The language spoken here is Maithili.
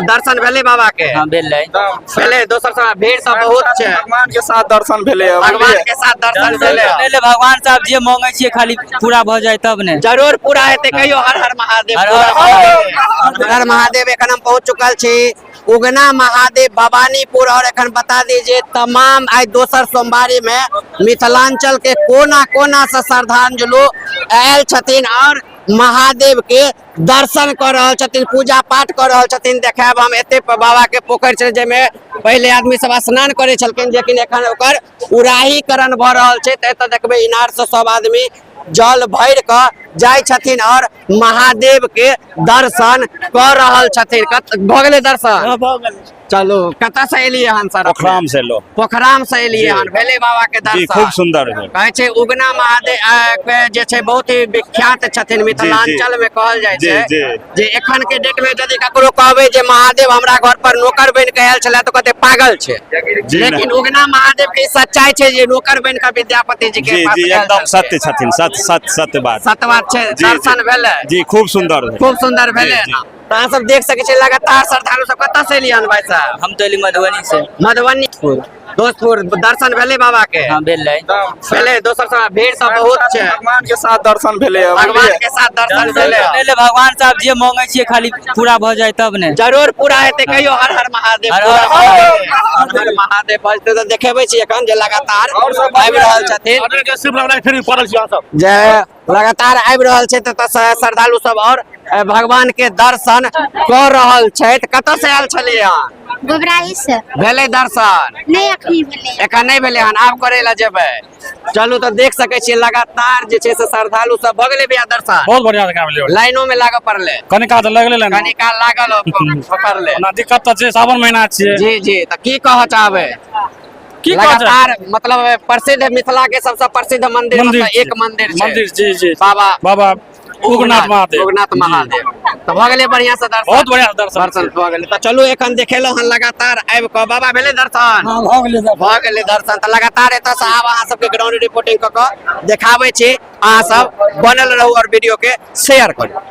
दर्शन भेलै बाबा के? हाँ, भेलै। भेलै। दोसर सब भीड़ सब बहुत छै। भगवान के साथ दर्शन भेलै। भगवान के साथ दर्शन भेलै। भेलै। भगवान साहब, जे मांगे छियै खाली पूरा भऽ जाय तब ने। जरूर पूरा हेतै। कहियो हर हर महादेव। हर पूरा हर हर हर महादेव। एखन हम पहुंच चुकल छी उगना महादेव भवानीपुर और एखन बता दीजिए, तमाम आइ दोसर सोमवारी में मिथिलांचल के कोना कोना से श्रद्धांजलि आयल छथिन और महादेव के दर्शन कऽ रहल छथिन, पूजा पाठ कऽ रहल छथिन। देखायब हम, एते बाबा के पोखरि छै, जाहिमे पहिले आदमी सब स्नान करै छलखिन, लेकिन एखन ओकर उड़ाहीकरण भऽ रहल छै। तऽ एतऽ देखबै, इनार से सब आदमी जल भरि कऽ जाइ छथिन और महादेव के दर्शन कऽ रहल छथिन। भऽ गेलै दर्शन? चलू, कतऽ से एलियै हन सर? पोखराम से लो। पोखराम से एलियै हन। भेलै बाबा के दर्शन? जी, खूब सुंदर है। कहै छै उगना महादेव के जे छै बहुत ही विख्यात छथिन मिथिलांचल में कहल जाइ छै जे एखन के डेट में यदि ककरो कहबै जे महादेव हमरा घर पर नौकर बनि के आयल छलै, तऽ कहते पागल छै। लेकिन नहि। उगना महादेव के ई सच्चाई छै जे नौकर बनि के विद्यापति जी के पास आयल एकदम छलखिन। सत्य छथिन, सत्य सत्य सत्य बात। सत्य बात छै। दर्शन भेलै? जी, खूब सुंदर है। खूब सुंदर भेलै जी। ने? तऽ अहाँ सब देख सकै छियै लगातार श्रद्धालु सब। कतऽ से एलियै हन भाई साहब? हम तऽ एली मधुबनी से। मधुबनी, दोस्तपुर। दर्शन भेलै बाबा के? हाँ, भेलै। भेलै। दोसर सब भीड़ सब बहुत छै। भगवान के साथ दर्शन भेलै। भगवान के साथ दर्शन भेलै। भेलै। भगवान साहब, जे मांगे छियै खाली पूरा भऽ जाय तब ने। जरूर पूरा हेतै। कहियो हर हर महादेव। हर पूरा हर हर हर महादेव बजते तऽ देखेबै छी एखन जे लगातार आबि रहल छथिन, जे लगातार आबि रहल छै तऽ श्रद्धालु सब और भगवान के दर्शन कऽ रहल छथि। कतऽ से आयल छलियै अहाँ? गोबराही से। भेलै दर्शन? नहि, अखनी भेलै। एखन नहि भेलै हन, आब करै लए जेबै। चलू, तऽ देख सकै छियै लगातार जे छै से श्रद्धालु सब। भऽ गेलै भैया दर्शन? बहुत बढ़िया जगह मिले। लाइनो में लागऽ पड़लै? कनि काल तऽ लगले लाइन। कनि काल लागल पड़लै। ओना दिक्कत तऽ छै, सावन महीना छियै। जी जी तऽ की कहऽ चाहबै? की कहऽ चाहबै? लगातार मतलब प्रसिद्ध, मिथिला के सबसे प्रसिद्ध मंदिर मंदिर मतलब एक छै। मंदिर छै। मंदिर, जी। बाबा बाबा उगनाथ महादेव। उगनाथ महादेव। तऽ भऽ गेलै बढ़िया से दर्शन? बहुत बढ़िया से दर्शन। दर्शन भऽ गेलै। तऽ चलू, एखन देखेलहुँ हन लगातार आबि कऽ। बाबा, भेलै दर्शन? भऽ गेलै। भऽ गेलै दर्शन। तऽ लगातार एतऽ से आब अहाँ सबके ग्राउंड रिपोर्टिंग कऽ कऽ देखाबै छी। अहाँ सब बनल रहू और वीडियो के शेयर करू।